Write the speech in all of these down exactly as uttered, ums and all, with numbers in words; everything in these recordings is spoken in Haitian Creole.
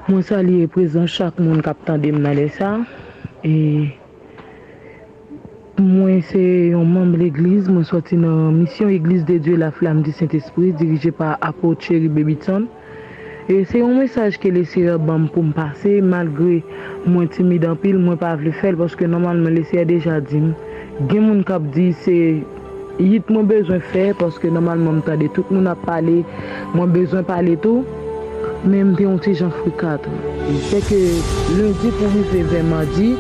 Mwen salye prezans chak moun k ap tande m nan lè sa. E mwen se yon manm legliz, mwen sòti nan Mission Église de Dieu La Flamme du Saint-Esprit, dirije pa Apot Cherry Babyton. E se yon mesaj ke Leseyè ban m pou m pase, malgre mwen timid anpil, mwen pa vle fè l, paske nòmalman Leseyè deja di m, gen moun k ap di se yit mwen bezwen fè, paske nòmalman m tande tout moun ap pale, mwen bezwen pale tou, men m te yon ti jan frika tou. Se ke lendi pou rive vè madi,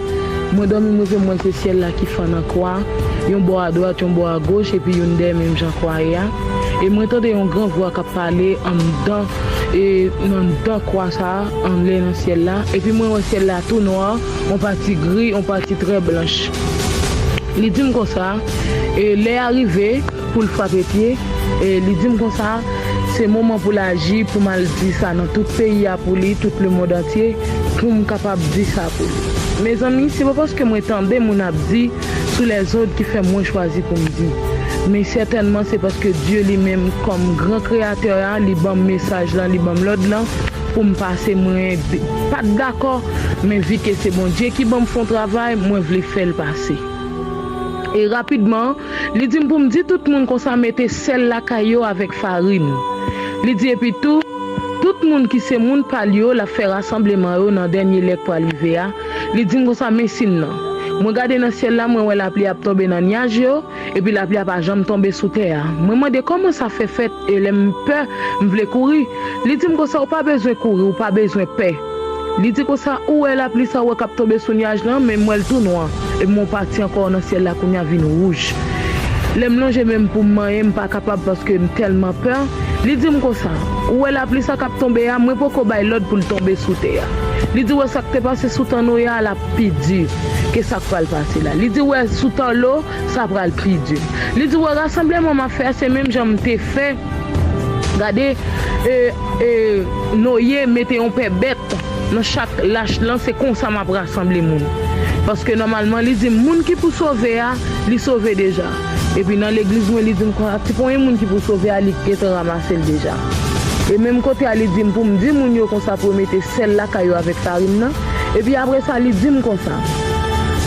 mwen dòmi, m rive m wè se syèl la ki fann an kwa, yon bò adwat, yon bò agoch, epi youn dèyè menm jan kwa ye a. E mwen tande yon gran vwa k ap pale anndan, e anndan kwa sa a, anlè nan syèl la. Epi mwen wè syèl la tou nwa, yon pati gri, yon pati trè blanch. Li di m konsa, e lè a rive pou l frape pye, e li di m konsa, se moman pou l aji, pou m al di sa nan tout peyi a pou li, tout lemonn antye, pou m kapab di sa pou li. Mezanmi, se pa paske mwen tande moun ap di sou lèzòt ki fè mwen chwazi pou m di. Men sètènman, se paske Dye li menm, kòm gran kreyatè a, li ban m mesaj lan, li ban m lòd lan, pou m pase, mwen pa t dakò, men vi ke se Bondye ki ban m fè yon travay, mwen vle fè l pase. E rapidman, li di m pou m di tout moun konsa mete sèl lakay yo avèk farin. Li di epi tou, tout moun ki se moun pa l yo, l ap fè rasanbleman yo nan dènye lè k pral rive a. Li di m konsa, men siy nan. Mwen gade nan syèl la, mwen wè lapli ap tonbe nan nyaj yo, epi lapli a pa janm tonbe sou tè a. Mwen mande kòman sa fè fèt, e lè m pè, m vle kouri. Li di m konsa, ou pa bezwen kouri, ou pa bezwen pè. Li di konsa, ou wè lapli sa ou wè k ap tonbe sou nyaj lan, men m wè l tou nwa. Epi yon pati ankò nan syèl la kounye a vin wouj. Lè m lonje men m pou m manyen, m pa kapab paske m tèlman pè. Li di m konsa, ou wè lapli sa k ap tonbe a, mwen poko bay lòd pou l tonbe sou tè a. Li di, wè sa k te pase sou tan Noye a, l ap pi di ke sa k pral pase la. Li di, wè sou tan Lo, sa pral pi di. Li di, wè rasanbleman m ap fè a, se menm jan m te fè. Gade, e, e, Noye mete yon pè bèt nan chak lach lan, se konsa m ap rasanble moun. Paske nòmalman, li di m, moun ki pou sove a, li sove deja. Epi nan legliz mwen, li di m konsa, ti ponyen moun ki pou sove a, li gentan ranmase l deja. E menm kote a, li di m pou m di moun yo konsa pou yo mete sèl lakay yo avèk farin nan. Epi apre sa, li di m konsa,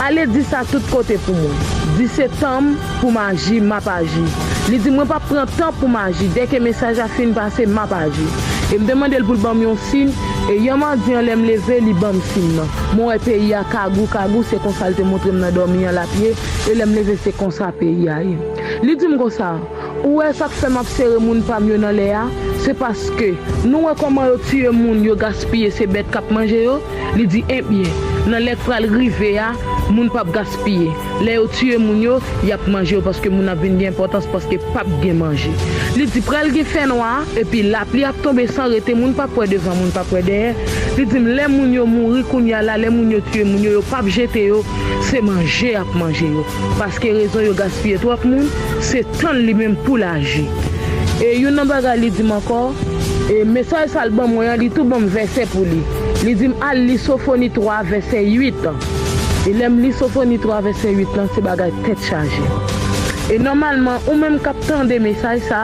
ale di sa tout kote pou mwen. Di se tan m pou m aji, m ap aji. Li di, mwen p ap pran tan pou m aji. Dèke mesaj la fin pase, m ap aji. E m te mande l pou l ban m yon siy. E yè madi an, lè m leve, li ban m siy nan. Mwen wè peyi a kagou, kagou, se konsa l te montre m nan dòmi an l ap ye. E lè m leve, se konsa peyi a ye. Li di m konsa, ou wè sa k fè m ap sere moun pa m yo nan lè a? Se paske nou wè kòman yo tiye moun, yo gaspiye, se bèt k ap manje yo? Li di, ebyen, nan lè k pral rive a, moun p ap gaspiye. Lè yo tiye moun yo, y ap manje yo paske moun ap vin gen enpòtans paske p ap gen manje. Li di, pral gen fènwa, epi lapli ap tonbe san rete, moun p ap wè devan, moun p ap wè dèyè. Li di m, lè moun yo mouri kounye a la, lè moun yo tiye moun yo, yo p ap jete yo, se manje y ap manje yo. Paske rezon yo gaspiye twòp moun, se tan li menm pou l aji. E youn nan bagay li di m ankò, e mesaj sa l ban mwen an, li tou ban m vèsè pou li. Li di m al li Sofoni twa vèsè uit. E lè m li Sofoni twa vèsè uit lan, se bagay tèt chaje. E nòmalman, ou menm k ap tande mesaj sa,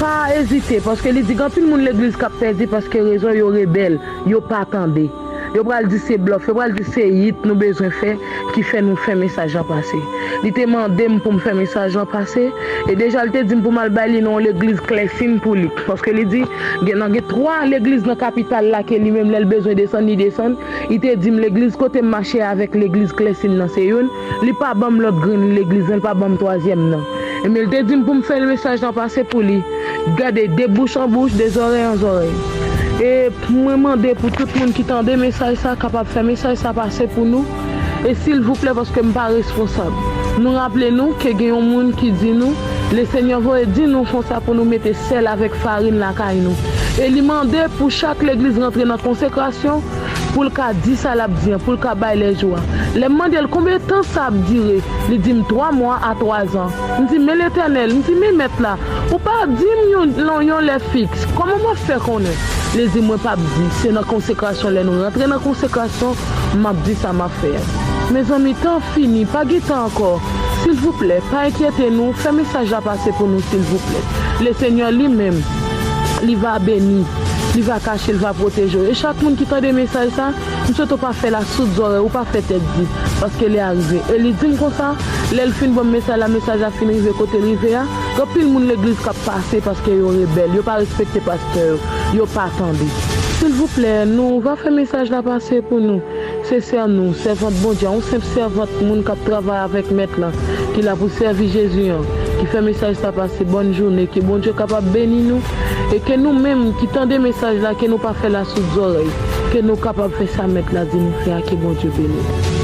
pa ezite, paske li di gen anpil moun legliz k ap pèdi paske rezon yo rebèl, yo pa tande. Yo pral di se blòf, yo pral di se yit nou bezwen fè ki fè nou fè mesaj lan pase. Li te mande m pou m fè mesaj lan pase, e deja l te di m pou m al bay li nan yon legliz klèsin pou li. Paske li di, gen, nan gen twa legliz nan kapital la ke li menm lè l bezwen desann, li desann. Li te di m legliz kote m mache avèk legliz klèsin nan se youn. Li pa ban m lòt grenn legliz lan, li pa ban m twazyèm nan. Ebyen, li te di m pou m fè mesaj lan pase pou li. Gade, de bouch an bouch, de zòrèy an zòrèy. E mwen mande pou tout moun ki tande mesaj sa, kapab fè mesaj sa pase pou nou. E silvouplè, paske m pa responsab. Nou raple nou ke gen yon moun ki di nou, Lesenyè voye di nou konsa pou nou mete sèl avèk farin lakay nou. E li mande pou chak legliz rantre nan konsekrasyon, pou l ka di sa l ap di an, pou l ka bay lèjou a. Lè m mande l konbyen tan sa ap dire, li di m twa mwa a twa zan. M di, men Letènèl, m di, men Mèt la, ou pa di m yon, yon, yon lè fiks, kòman m ap fè konnen? Li di, mwen p ap di, se nan konsekrasyon, lè nou rantre nan konsekrasyon, m ap di sa m ap fè a. Mezanmi, tan fini, pa gen tan ankò. Silvouplè, pa enkyete nou, fè mesaj la pase pou nou, silvouplè. Lesenyè li menm, li va beni. Li va kache, li va pwoteje w. E chak moun ki tande mesaj sa, m swete w pa fè l a soud zòrèy, ou pa fè tèt di, paske lè a rive. E li di m konsa, lè l fin ban m mesaj la, mesaj la fin rive kote l rive a, gen anpil moun legliz k ap pase paske yo rebèl, yo pa respekte pastè yo, yo pa tande. Silvouplè, nou va fè mesaj la pase pou nou. Se sè nou, sèvant Bondye, yon senp sèvant moun k ap travay avèk Mèt la, ki la pou sèvi Jezi an, ki fè mesaj sa pase. Bòn jounen, ke Bondye kapab beni nou, e ke nou menm ki tande mesaj la, ke nou pa fè l a soud zòrèy, ke nou kapab fè sa Mèt la di nou fè a, ke Bondye beni nou.